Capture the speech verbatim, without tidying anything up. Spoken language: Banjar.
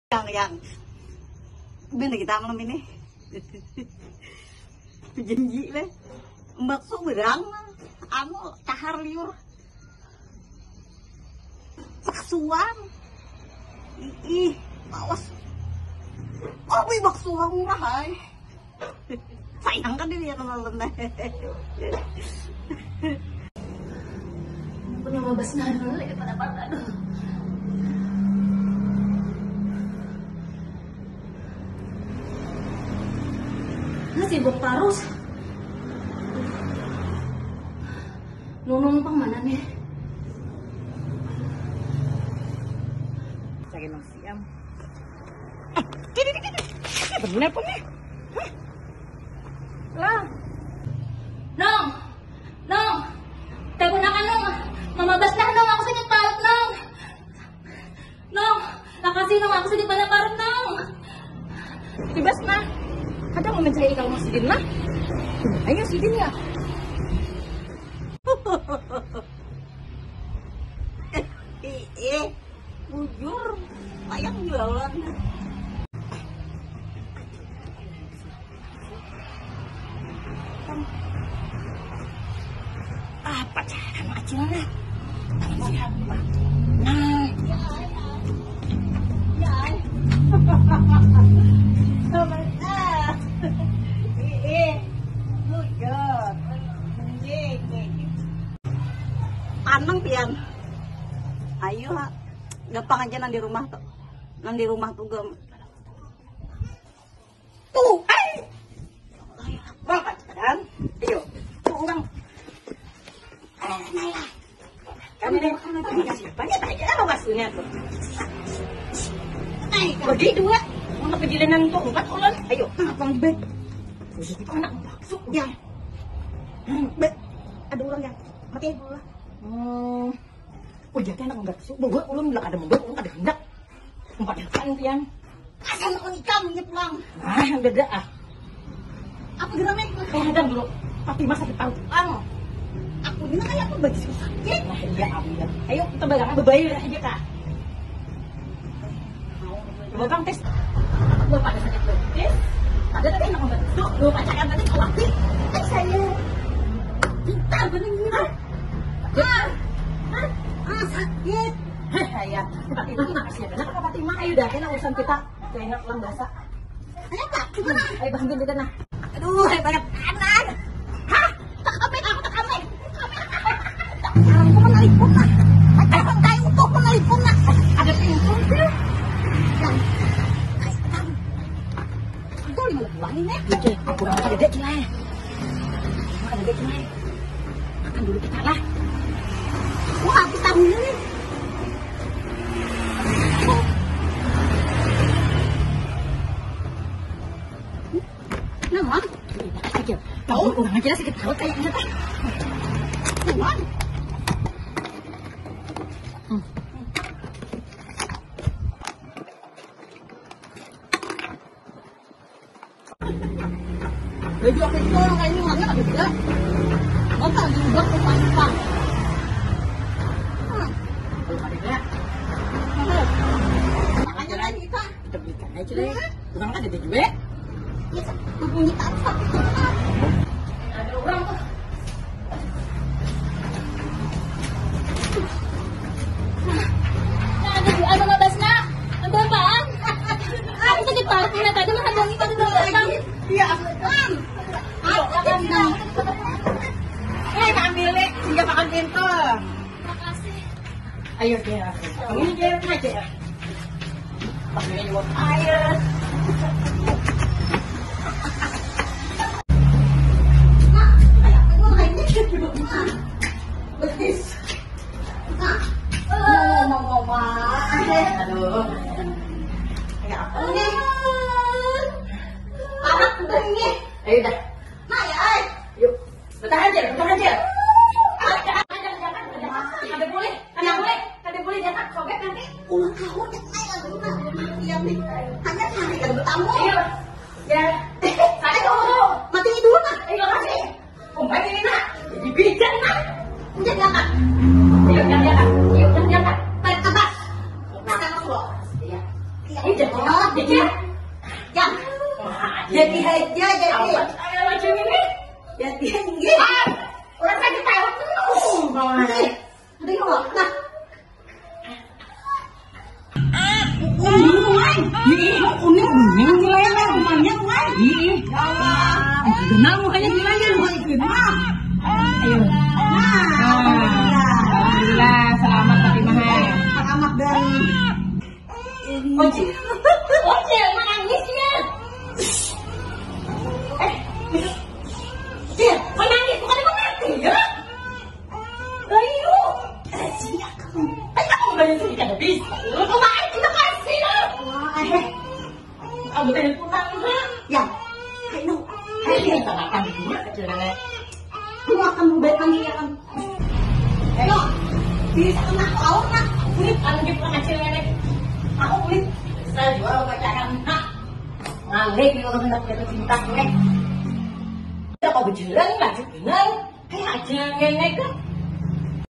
Yang, yang. Mana kita malam ini? Janji leh. Bakso berang, anu, kahar liur. Baksuan. Ih, awas. Oh, wih, baksuan murah, ay. Sayang kan dia kalau lembah. Punya babas nahan dulu ya pada pada aduh. Nah, sibuk terus. Nunung pang mana nih? Cari nasi am. Eh, ini, ini, ini. Ini bener apa nih? Hah? Lah. Nong, Nong, telepon akan Nong. Mama Basnah Nong, aku sakit paut Nong. Nong, makasih Nong, aku sakit pada parut Nong. Bebas nah. Kadang mencari kamu sidin lah. Ayo sidin ya. Eh, eh, bujur, payang jualan. Apa cara acilnya? Siapa? Nah. Iya. Iya. Bujur. Iya, iya. Tanang pian. Ayo ha. Gampang aja nang di rumah tuh. Nang di rumah tuh gam. Tuh, ai. Bapak kan. Ayo. Tuh orang. Kami nih, banyak aja lah maksudnya tuh. Bagi dua, mau kejilinan tuh empat ulun. Ayo, apa lagi baik? Anak bakso ya. Hmm, be, ada orang ya. Mati dulu lah. Hmm. Oh, jadi anak enggak sih? Bawa ulun bilang ada membuat ulun ada hendak. Empat depan pian. Asal nak menikah punya pulang. Nah, beda ah. Apa gerak nih? Eh, hadang dulu. Tapi masa kita utang. Aku ini kayak apa baju sakit. Nah, iya, iya. Ayo kita barang bebayar aja kak. Coba bang tes. Gua pada sakit banget tes. Ada tadi yang nonton tuh, gua pacaran tadi kau waktu. Eh saya pintar bener gila. Ah, ah, ah, sakit. Heh, ya. Tapi itu makasih ya. Kenapa Fatimah? Ayo dah, kena urusan kita. Kayak enak pulang biasa. Ayo kak, gimana? Ayo bantu kita nah. Aduh, banyak anak. Hah? Tak kami, aku tak kami. Aku menelpon lah. Aku kayak utuh menelpon lah. Ada pintu sih. Yang, ayo, tahu. Itu lima bulan ini. Oke, aku kurang ada dek lah. Ada dek lah. Makan dulu kita lah. Wah, aku tahu ini. Nah, Mam. Tahu orang aja sakit perut kayaknya teh. Mam. Baju aku itu orang kayak ini warna ada juga. Masa diubah ke Palembang. Hmm. Belum ada juga. Makanya lain kita. Kita belikan aja deh. Bukan kan ada juga. Ya, berbunyi tak apa. Ada orang tuh. Nah, ada dua sama Basna. Ada apaan? Aku sakit parut nih, tadi mah ada itu dulu datang. Iya, aku kan. Aku kan. Eh, ambil deh, tinggal makan pintu. Makasih. Ayo, dia. Ini dia aja. Pakai uap air. Nah, kayak apa tuh, kayak ini. Nah, betis. Nah, oh, mama, mama. Aduh. Kayak apa nih? Anak udah ini. Ayo dah. Nah, ya, ay. Yuk. Betah aja, betah aja. Kada boleh, kada boleh, kada boleh jangan sobek nanti. Ulang tahun ya, ay, lagu nah. Iya nih. Hanya hari kada bertamu. Iya. Ya. Ayo, mati dulu nah. Ayo kasih. Umpan ini nak. Jadi bijan nak. Udah diangkat. Ayo, udah diangkat. Ayo, udah diangkat. Tarik atas. Nah, terus lo. Iya. Iya. Udah. Oh, jadi. Jam. Jadi haja, jadi. Apa? Ayo, laju ini. Jadi, ini. Ah, orang sakit tahu. Ini. Ada yang mau? Nah. Kuning, Wan. Ih, kuning, kuning, gila ya, Wan. Rumahnya, Wan. Ih, ya Allah. Kenal mukanya, gila ya, Wan. Kenal. Ayo. Nah, alhamdulillah. Alhamdulillah, selamat, Fatimah. Selamat dan ini. Oci. Oci, menangisnya. Eh, Cil, menangis bukan mengerti, ya? Ayo. Ayo, kamu. Ayo, kamu bayar sini, kada bisa. Lu kemarin kita kasih, lah. Wah, eh. Kamu tadi pulang, ha? Ya. Ayo. Ayo, kita makan dulu, kecil nenek. Aku akan membayar kami, ya, kan? Ayo. Di sana aku awak, nak. Kulit, anu, di pengacil nenek. Aku kulit. Saya jual pacaran, nak. Ngalih, kalau hendak jatuh cinta, nenek. Udah kau berjalan, laju benar. Kayak aja nenek, kan?